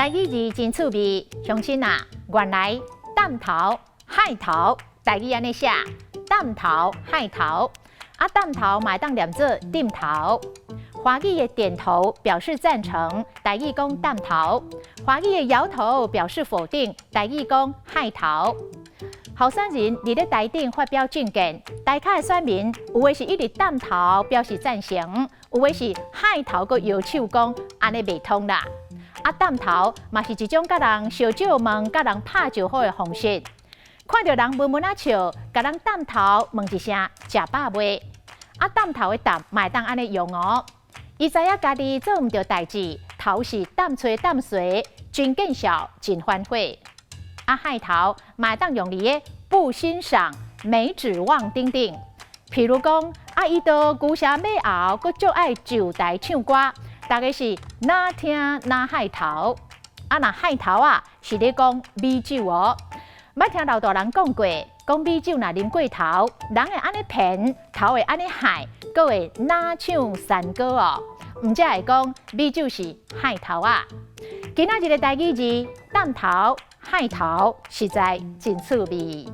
台語字真趣味，鄉親啊，原來擔頭、害頭，台語按呢寫，擔頭、害頭，啊擔頭嘛會當念做點頭。華語的點頭表示贊成，台語講擔頭；華語的搖頭表示否定，台語講害頭。候選人佇咧台頂發表政見，台跤的選民有的是一直擔頭表示贊成，有的是害頭閣搖手講按呢袂通啦。啊，擔頭嘛是一種共人相借問、共人拍招呼的方式。看著人悶悶仔笑，共人擔頭問一聲食飽未？啊，擔頭的擔嘛會當按呢用哦。伊知影家己做毋著代誌，頭是擔揣擔隨，真見笑，真反悔。啊，害頭嘛會當用佇咧不欣賞、沒指望等等。譬如講，啊，伊都牛車馬後，閣足愛上台唱歌，大家是哪聽哪害頭。啊，若害頭啊，是咧講米酒哦。捌聽老大人講過，講米酒若啉過頭，人會按呢騙，頭會按呢害，閣會哪唱山歌哦。毋才會講米酒是害頭啊。今仔日的台語字，擔頭、害頭，實在真趣味。